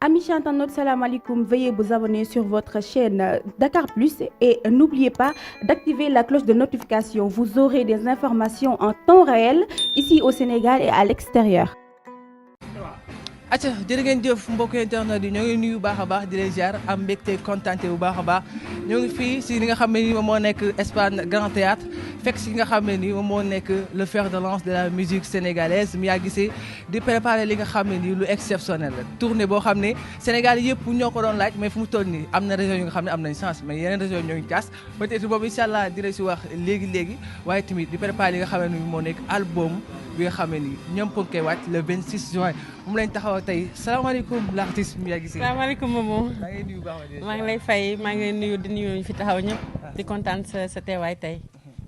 Amis internautes, salam alaikum. Veuillez vous abonner sur votre chaîne Dakar Plus et n'oubliez pas d'activer la cloche de notification. Vous aurez des informations en temps réel ici au Sénégal et à l'extérieur. acca jërë ngeen jëf mbokk internet yi ñoo ngi nuyu bu baax a baax di leen ziar am mbégte kontaante bu baax a baax ñoo ngi fii si li nga xam ne ni moom moo nekk Espagne Grand Théâtre fekk si nga xam ne ni moom moo nekk le fer de lance de la musique sénégalaise Mia Guissé di préparer li nga xam ne ni lu exceptionnel la tournée boo xam ne Sénégal yëpp ñoo ko doon laaj mais fu mu toll nii am na région yi nga xam ne am nañ chance mais yeneen région ñoo ngi caas peut-être boobu incha allah dina si wax léegi waaye tamit di préparer li nga xam ne ni moo nekk album bi nga xam ne ni ñoom ko koy wàcc le 26 juin moom lañ taxaw tey salaamaaleykum l'artiste Mia Guissé. salaamaaleykum Momo. maa ngi nuyu baax maa ngi lay fay maa ngi nuyu di nuyu ñu fi taxaw ñëpp. di kontaan sa teewaay tey.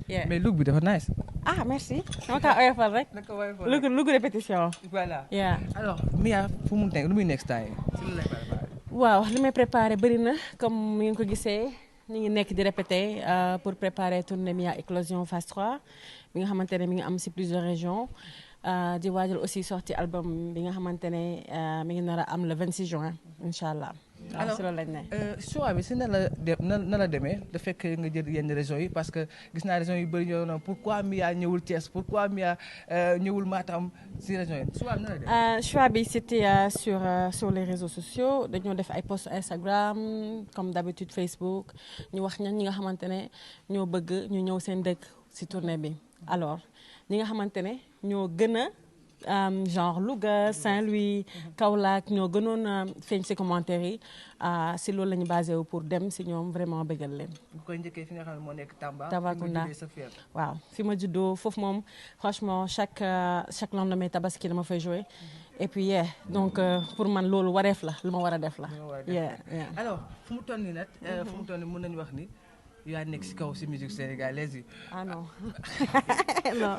mais look bi dafa nice. ah merci. dama kaa oyofal rek. look répétition. voilà yeah. alors Mia fu mu nekk lu muy next time. waaw li may préparé bëri na comme ni ngeen ko gisee ñu ngi nekk di répété pour préparer tournée Mia Éclosion phase 3 bi nga xamante ne mi ngi am si plusieurs régions. di waajal aussi sorti album bi nga xamante ne mi ngi nar a am le 26 juin incha allah. alors si loolu lañ ne. choix bi si na la demee da fekk nga jël yenn régions yi parce que gis naa régions yu bëri ñoo noonu pourquoi Mia ñëwul Thiès pourquoi Mia ñëwul Matam si régions yi choix bi na la demee. choix bi c'était sur les réseaux sociaux dañoo def ay posts Instagram comme d'habitude Facebook ñu wax ñi nga xamante ne ñoo bëgg ñu ñëw seen dëkk si tournée bi alors ñi nga xamante ne ñoo gën a genre Louga Saint-Louis Kaolack ñoo gënoon a feeñ ci commentaires yi si loolu la ñu basé wu pour dem si ñoom vraiment bëggal leen. bu koy njëkkee fi nga xam ne moo nekk Tamba. Tambacounda waaw fi ma juddoo foofu moom franchement chaque lendemain tabaski dama fay jouer et puis donc pour man loolu wareef la lu ma war a def la. alors fu mu toll nii nag. fu mu toll nii mën nañu wax ni. yaa nekk si kaw si musique sénégalaise yi. ah non non.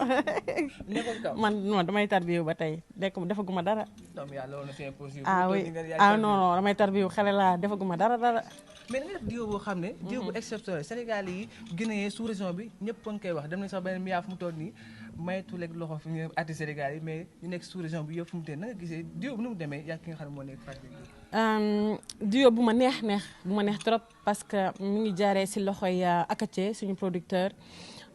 nekkul kaw man damay tarbiyu ba tey defaguma dara. non mais yàlla woon na c'est impossible. ah oui non damay tarbiyu xale laa defaguma dara. mais da nga def duo boo xam ne. duo bu exceptionnel Sénégal yi Guinée sous région bi ñëpp a ngi koy wax dem nañ sax beneen Mia fu mu toll nii maytu leeg loxo fi ñu artiste Sénégal yi mais ñu nekk sous région bi yëpp fu mu tee na nga gisee duo bu nu mu demee yaa ki nga xam ne moo nekk Fatou. duo bu ma neex trop parce que mu ngi jaaree si loxoy Akathie suñu producteur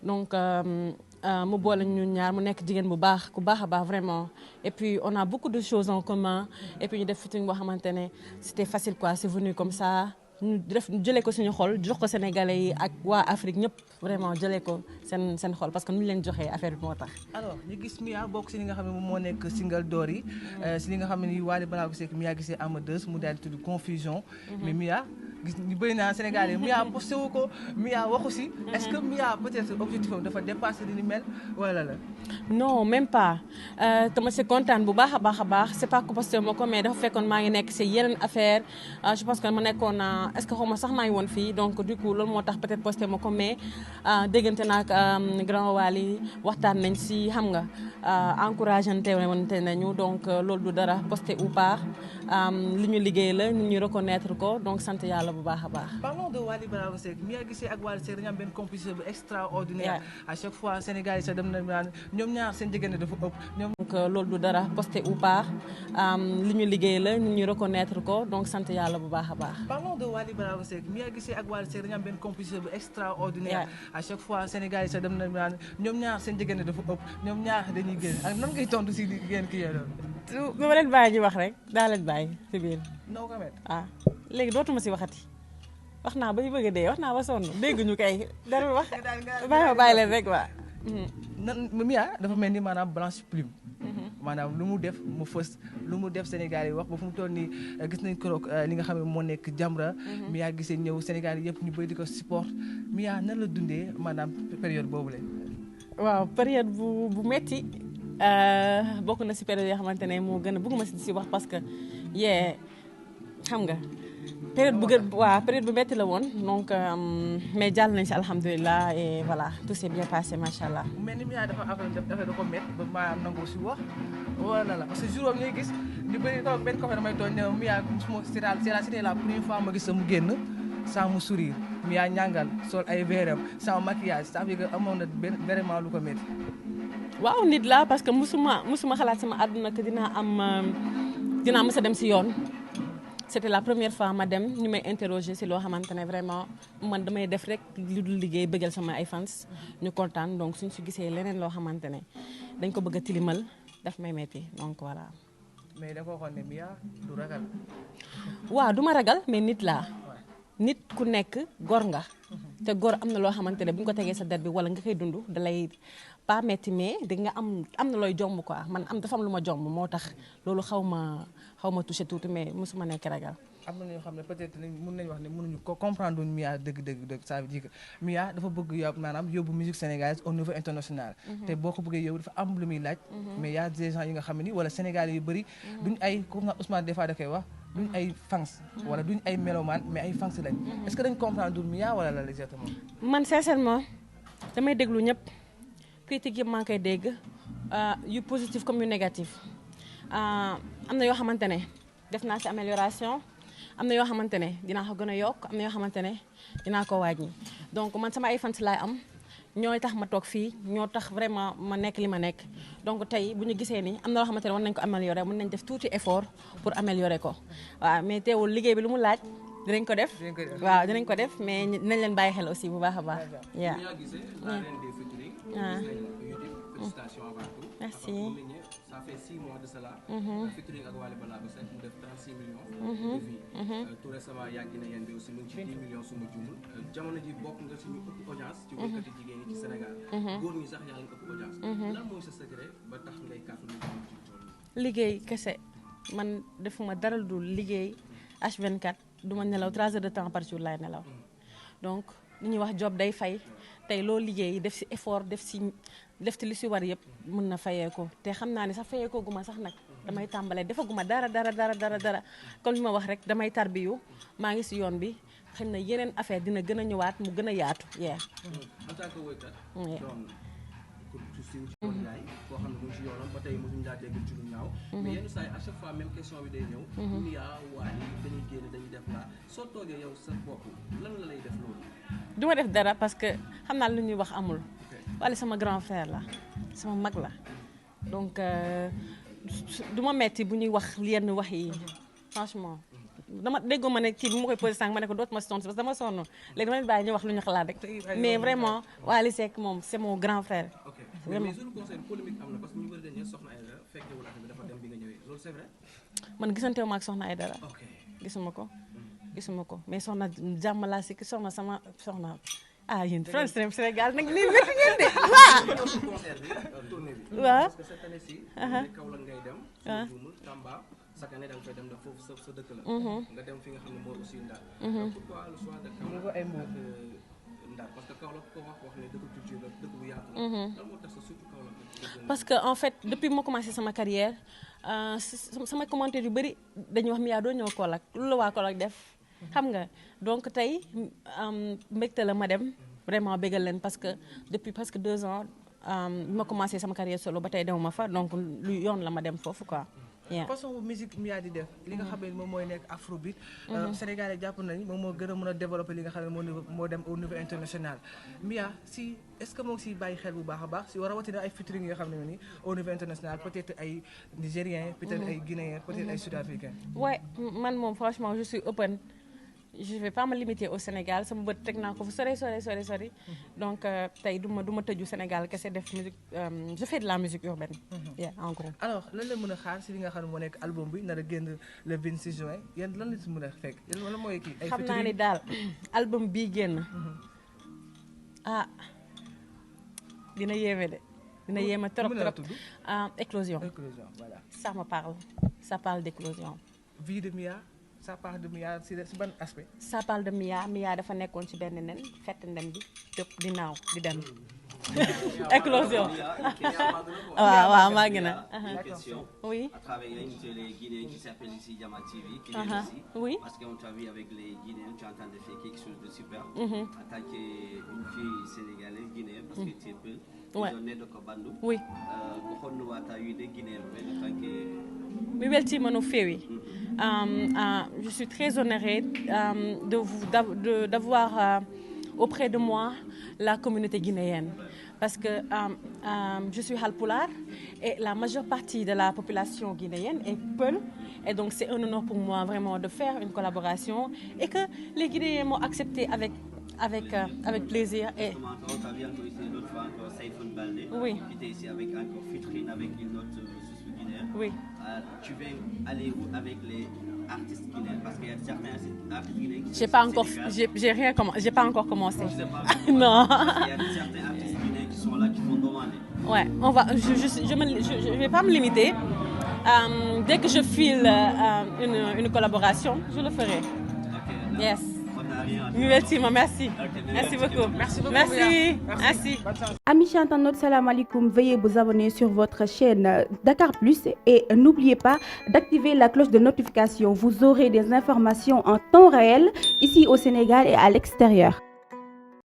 donc mu boole ñu ñaar mu nekk jigéen bu baax ku baax a baax vraiment et puis on a beaucoup de choses en commun et puis ñu def featuring boo xamante ne c'était facile quoi c'est venu comme ça ñu jëlee ko suñu xol jox ko Sénégalais yi ak waa Afrique ñëpp vraiment jëlee ko seen xol parce que nu ñu leen joxee affaire bi moo tax. alors ñu gis Mia bokk si li nga xam ne moom moo nekk single d'or yi si li nga xam ne ni Wally Ballago Seck Mia Guissé Amadeus mu daal di tudd confusion. mais Mia gis ñu bëri naa Sénégalais Mia posté wu ko Mia waxu si. est-ce que Mia peut-être objectif am dafa dépassé li ni mel wala la. non même pas dama si kontaan bu baax a baax c'est pas que posté ma ko mais dafa fekkoon maa ngi nekk si yeneen affaire je pense que ma nekkoon est-ce que xaw ma sax maa ngi woon fii donc du coup loolu moo tax peut-être posté ma ko mais déggante naa ak grand Wally waxtaan nañ si xam nga encouragé nañu donc loolu du dara posté ou pas li ñu liggéey la ñu ñu reconnaître ko donc sant yàlla bu baax a baax. parlons de Wally Ballago Seck Mia Guissé ak Wally Seck dañu am benn complicité bu extraordinaire. à chaque fois Sénégal yi sax dem na naan ñoom ñaar seen diggante dafa ëpp ñoom. donc loolu du dara posté ou pas li ñu liggéey la ñu ñu reconnaître ko donc sant yàlla bu baax a baax. parlons de Wally Ballago Seck Mia Guissé ak Wally Seck dañu am benn complicité bu extraordinaire. à chaque fois Sénégal yi sax dem na naan ñoom ñaar seen diggante dafa ëpp ñoom ñaar dañuy génn ak nan ngay tontu si génn kii yooyu noonu. bu ma leen bàyyi ñu wax rek daa leen bàyyi si biir. no comment. léegi dootuma si waxati wax naa ba ñu bëgg a dee wax naa ba sonn dégguñu kay dara wax bàyyi leen rek waa. nan Mia dafa mel ni maanaam blanche plume. maanaam lu mu def mu fës lu mu def Sénégal yi wax ba fu mu toll nii gis nañ ko li nga xam ne moo nekk Jamra. Mia Guissé ñëw Sénégal yi yëpp ñu bëri di ko support Mia nan la dundee maanaam période boobu la. waaw période bu metti bokk na si période yoo xamante ne moo gën a bëgguma si wax parce que xam nga période bu metti la woon donc mais jàll nañ si alhamdulilah et voilà tout s'est bien passé macha allah. mu mel ni Mia dafa affaire da ko métti ba maanaam nangu si wax wala la parce que jour boobu ñuy gis ñu bëri toog benn copain damay tooñ ne Mia c'était la première fois ma gis sa mu génn sans mu sourire Mia ñàngal sol ay veeram sans maquillage ça veut dire que amoon na vraiment lu ko métti. waaw nit la parce que musuma xalaat sama àdduna que dinaa mës a dem si yoon c'était la première fois ma dem ñu may interroger si loo xamante ne vraiment man damay def rek lu dul liggéey bëggal sama ay fans ñu kontaan donc suñ si gisee leneen loo xamante ne dañ ko bëgg a tilimal daf may metti donc voilà. mais da nga waxoon ne Mia du ragal. waaw du ma ragal mais nit laa. nit ku nekk gor nga. te gor am na loo xamante ne bu ñu ko tegee sa der bi wala nga koy dund dalay pas metti mais di nga am na looy jomb quoi man dafa am lu ma jomb moo tax loolu xaw ma touché tuuti mais mosuma nekk ragal. am na ñoo xam ne peut-être mën nañu wax ne mënuñu ko comprendre wuñ Mia dëgg ça veut dire que Mia dafa bëgg maanaam yóbbu musique sénégalaise au niveau international. te boo ko bëggee yóbbu dafa am lu muy laaj. mais y a des gens yi nga xam ne ni wala Sénégalais yu bëri duñ ay comme Ousmane des fois da koy wax. duñ ay fans wala duñ ay mélomane mais ay fans lañ. est-ce que dañ comprendre Mia wala la exactement. man sincèrement damay déglu ñëpp critique yëpp maa ngi koy dégg yu positif comme yu négatif am na yoo xamante ne def naa ci amélioration am na yoo xamante ne dinaa ko gën a yokk am na yoo xamante ne dinaa ko wàññi donc man sama ay fans laay am ñooy tax ma toog fii ñoo tax vraiment ma nekk li ma nekk donc tey bu ñu gisee ni am na loo xamante ne war nañ ko améliorer mën nañ def tuuti effort pour améliorer ko waaw mais teewul liggéey bi lu mu laaj dinañ ko def waaw dinañ ko def mais dinañ leen bàyyi xel aussi bu baax a baax merci. Ça fait 6 mois de cela. Featuring ak Wally Ballago Seck mu def 36 millions de vues. Tout récemment yaa ngi ne yéen bi aussi mu ngi ci 10 millions su ma juumul. Jamono ji bokk nga si ñu ëpp audience ci woykati jigéen ñi ci Sénégal. Góor ñi sax yaa ngi ëpp audience. lan mooy sa secret ba tax ngay kàttu lu ci tool yi. liggéey kese man defuma dara lu dul liggéey H24 du ma nelaw 3 heures de temps par jour laay nelaw. donc li ñuy wax job day fay tey loo liggéey def si effort def ci li si war yëpp mën na fayee ko te xam naa ne sax fayee ko guma sax nag damay tàmbalee defaguma dara comme li ma wax rek damay tarbiyu maa ngi si yoon bi xëy na yeneen affaire dina gën a ñëwaat mu gën a yaatu en tant que woykat doon ku siiw ci woon yaay koo xam ne mu ngi si yoonam ba tey mosuñu laa dégg ci lu ñaaw mais yenn saa yi à chaque fois même question bi day ñëw Mia Wally dañuy génn dañuy def laa soo toogee yow sa bopp lan la lay def loolu du ma def dara parce que xam naa lu ñuy wax amul Wally sama grand frère la sama mag la donc du ma metti bu ñuy wax yenn wax yi franchement dama déggoo ma ne kii bi ma koy posé sànq ma ne ko dootuma si tontu parce que dama sonn léegi dama leen bàyyi ñu wax lu ñu xalaat rek mais vraiment Wally Seck moom c'est mon grand frère. mais suñu conseil polémique am na parce que ñu bëri dañuy Soxna Aïdara fekkewul affaire bi dafa dem bi nga ñëwee loolu c'est vrai. man gisante wu ma ak Soxna Aïdara gisuma ko mais soxna jàmm laa si soxna sama soxna. yéen France Sénégal nag lii métti ngeen de waaw. parce que cette année ci Kaolack ngay dem. waaw Tamba chaque année da nga koy dem ndax foofu sa dëkk la. nga dem fi nga xam ne mooy aussi Ndar. pourquoi le choix de Kaolack ak Ndar parce que Kaolack ko wax ne dëkk culture la dëkk bu yaatu la. lan moo tax sa surtout Kaolack. parce que en fait depuis ma commencé sama carrière sama commentaire yu bëri dañuy wax Mia doo ñëw Kaolack lu la waa Kaolack def. xam nga donc tey mbégte la ma dem vraiment bégal leen parce que depuis presque 2 ans bi ma commencé sama carrière solo ba tey demuma fa donc lu yoon la ma dem foofu quoi. façon musique Mia di def li nga xam ne moom mooy nekk afrobeat Sénégal yi jàpp nañu moom moo gën a mën a développer li nga xam ne moo dem au niveau international Mia si est-ce que moo ngi si bàyyi xel bu baax a baax si war a rawatina ay featuring yi nga xam ne ni au niveau international peut-être ay nigériens peut-être ay guinéens peut-être ay sud-africains. ouais man moom franchement je suis open. je vais pas me limiter au Sénégal sama bët teg naa ko fu sori donc tey du ma tëju Sénégal kese def musique je fais de la musique urbaine. en gros. alors lan la mën a xaar si li nga xam ne moo nekk album bi nar a génn le 26 juin yan lan la si mën a fekk lan mooy kii. ay xam naa ni daal album bii génn. dina yéeme de. dina yéeme trop éclosion. Voilà. ça parle d'éclosion. vie de Mia. ça parle de Mia si ban aspect. ça parle de Mia dafa nekkoon ci benn nen fett nen bi tëb di naaw di dem. éclosion. waaw maa ngi na. oui. à travers les Guinéens qui s'appellent ici Jama TV. qui viennent ici. oui. parce qu'on t'a vu avec les Guinéens tu es en train de faire quelque chose de super. en tant qu'une fille sénégalaise guinéenne parce que tu es belle. ouais. Ils ont né de Kobandou. oui. mi weltima no feewi je suis très honorée d'avoir auprès de moi la communauté guinéenne parce que je suis Halpulaar et la majeure partie de la population guinéenne est Peul Et donc, c'est un honneur pour moi vraiment de faire une collaboration et que les Guinéens m'ont accepté avec plaisir. Et... Justement, encore, tu as vu encore ici l'autre fois encore Saïfoun Baldé, Oui. qui était ici avec encore Fitrine, avec une autre sous-guinéenne. Oui. Tu veux aller où avec les artistes guinéens? Parce qu'il y a certains artistes guinéens qui J'ai sont pas au encore, Sénégal. j'ai pas encore commencé. Je sais pas Non. Il y a certains artistes guinéens qui sont là, qui font demander. Ouais, je vais pas me limiter. Dès que je file une collaboration, je le ferai. Ok, là, Yes. on n'a rien à dire. Merci, merci. Ok, Merci beaucoup. Merci beaucoup. Merci. Mouya. Merci. Bonne chance. Amis internautes, salam alaikum. Veuillez vous abonner sur votre chaîne Dakar Plus et n'oubliez pas d'activer la cloche de notification. Vous aurez des informations en temps réel ici au Sénégal et à l'extérieur.